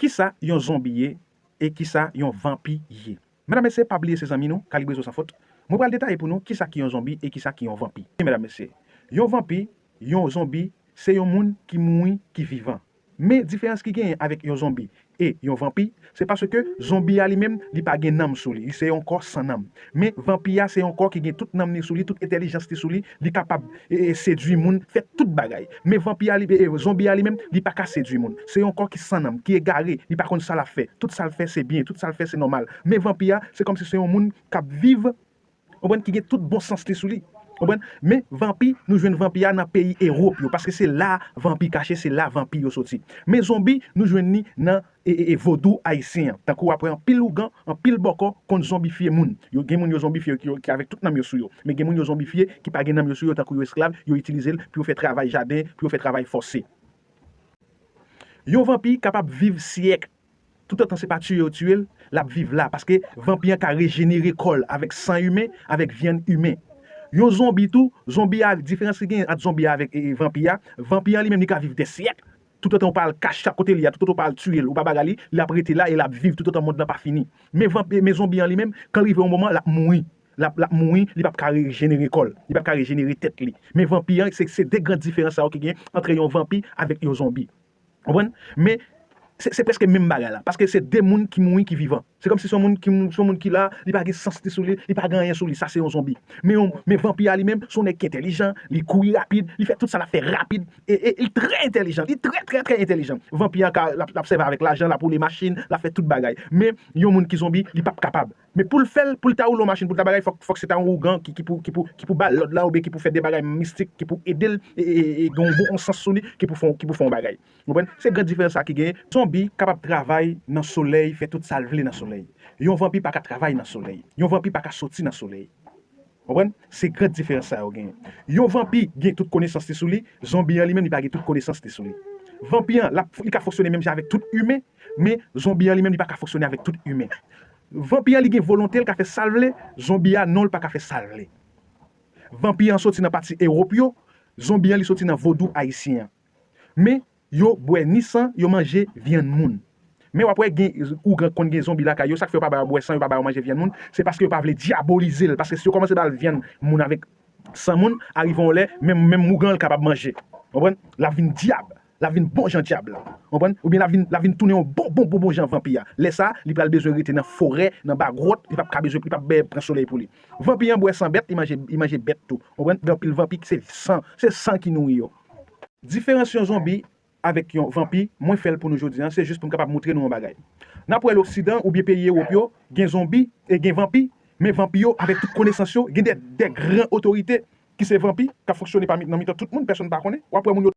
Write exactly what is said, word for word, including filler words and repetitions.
Kisa yon zonbi ye e kisa yon vanpi ye? Medam, mesye, pa bliye se zanmi nou, Kalibrezo San Fot. Mwen pral detaye pou nou kisa ki yon zonbi e kisa ki yon vanpi. Medam, mesye, yon vanpi, yon zonbi, se yon moun ki mouri, ki vivan. Men diferans ki genyen avèk yon zonbi e yon vanpi, se paske zonbi a li menm, li pa gen nanm sou li. Li se yon kò san nanm. Men vanpi a se yon kò ki gen tout nanm li sou li, tout entèlijans li sou li, li kapab e, e, sedui moun, fè tout bagay. Men vanpi a li, e, e, zonbi a li menm, li pa ka sedui moun. Se yon kò ki san nanm, ki egare, li pa konn sa l ap fè. Tout sa l fè se byen, tout sa l fè se nòmal. Men vanpi a, se kòmsi se yon moun k ap viv, konprann, ki gen tout bon sans li sou li. Konprann? Men vanpi, nou jwenn vanpi a nan peyi Ewòp yo, paske se la vanpi kache, se la vanpi yo soti. Men zonbi, nou jwenn li nan e, e, e, vodou ayisyen an. Tankou w ap wè anpil ougan, anpil bòkò konn zonbifye moun. Yo gen moun yo zonbifye ki, ki avèk tout nanm yo sou yo. Men gen moun yo zonbifye ki pa gen nanm yo sou yo, tankou yo esklav, yo itilize l pou yo fè travay jaden, pou yo fè travay fòse. Yon vanpi kapab viv syèk. Toutotan se pa tiye yo tiye l, l ap viv la, paske vanpi an ka rejenere kò l avèk san imen, avèk vyann imen. Yon zonbi tou, zonbi a, diferans ki gen ant zonbi a avèk e, e, vanpi a, vanpi an li menm li ka viv dè syèk. Toutotan ou pa al kache a kote li a, toutotan ou pa al tiye l, ou pa bagay li, l ap rete la e l ap viv toutotan mond lan pa fini. Men vanpi, men zonbi an li menm, kan l rive yon moman, l ap mouri. L ap, l ap mouri, li p ap ka rejenere kò l, li p ap ka rejenere tèt li. Men vanpi an, se, se de gran diferans sa yo ki gen ant yon vanpi avèk yon zonbi. Konprann? Men se, se prèske menm bagay la. Paske se de moun ki mouri ki vivan. Se kòmsi se yon moun ki mou-, se yon moun ki la, li pa gen sans li sou li, li pa gen anyen sou li. Sa se yon zonbi. Men yon, men vanpi a li menm, se yon nèg ki entèlijan, li kouri rapid, li fè tout sa l ap fè rapid. E, e, li trè entèlijan, li trè, trè, trè entèlijan. Vanpi a ka, l ap, l ap sèvi avèk lajan, l ap woule machin, l ap fè tout bagay. Men yon moun ki zonbi, li p ap kapab. Men pou l fè l, pou l ta woule yon machin, pou l ta bagay, fòk, fòk se ta yon ougan ki, ki pou, ki pou, ki pou ba l lòd la, oubyen ki pou fè de bagay mistik, ki pou ede l, e, e, e, e, gen yon bon sans sou li, ki pou fè, ki pou fè yon bagay. Ou konprann? Se gran diferans sa ki genyen. Zonbi kapab travay nan solèy, fè tout sa l vle nan solèy. Yon vanpi pa ka travay nan solèy. Yon vanpi pa ka soti nan solèy. Ou konprann? Se gran diferans sa yo genyen. Yon vanpi gen tout konesans li sou li, zonbi an li menm li pa gen tout konesans li sou li. Vanpi an, l ap, li ka fonksyone menm jan avèk tout imen, men zonbi an li menm li pa ka fonksyone avèk tout imen. Vanpi an li gen volonte, l ka fè sa l vle, zonbi a non, l pa ka fè sa l vle. Vanpi an soti nan pati Ewòp yo, zonbi an li soti nan vodou ayisyen an. Men, yo bwè ni san, yo manje vyann moun. Men w ap wè gen ougan konn gen zonbi lakay yo, sa k fè yo pa ba yo bwè san, yo pa ba yo manje vyann moun, se paske yo pa vle dyabolize l, paske si yo kòmanse ba l vyann moun avèk san moun, arive yon lè, menm, menm ougan an l kapab manje. Konprann? L ap vin dyab. L ap vin bon jan dyab la. Konprann? Oubyen l ap vin, l ap vin tounen yon bon, bon, bon, bon jan vanpi a. Lè sa, li pral bezwen rete nan forè, nan ba gwòt, li p ap ka bezwen, li p ap bè pran solèy pou li. Vanpi an bwè san bèt, li manje, li manje bèt tou. Konprann? Gen anpil vanpi ki se san, se san ki nouri yo. Diferans yon zonbi avèk yon vanpi, mwen fè l pou nou jodi a, se jis pou m kapab montre nou yon bagay. N ap wè loksidan oubyen peyi Ewòp yo, gen zonbi e gen vanpi, men vanpi yo, avèk tout konesans yo, gen de, de gran otorite ki se vanpi, k ap fonksyone pami, nan mitan tout moun, pèsonn pa konnen. W ap wè moun yo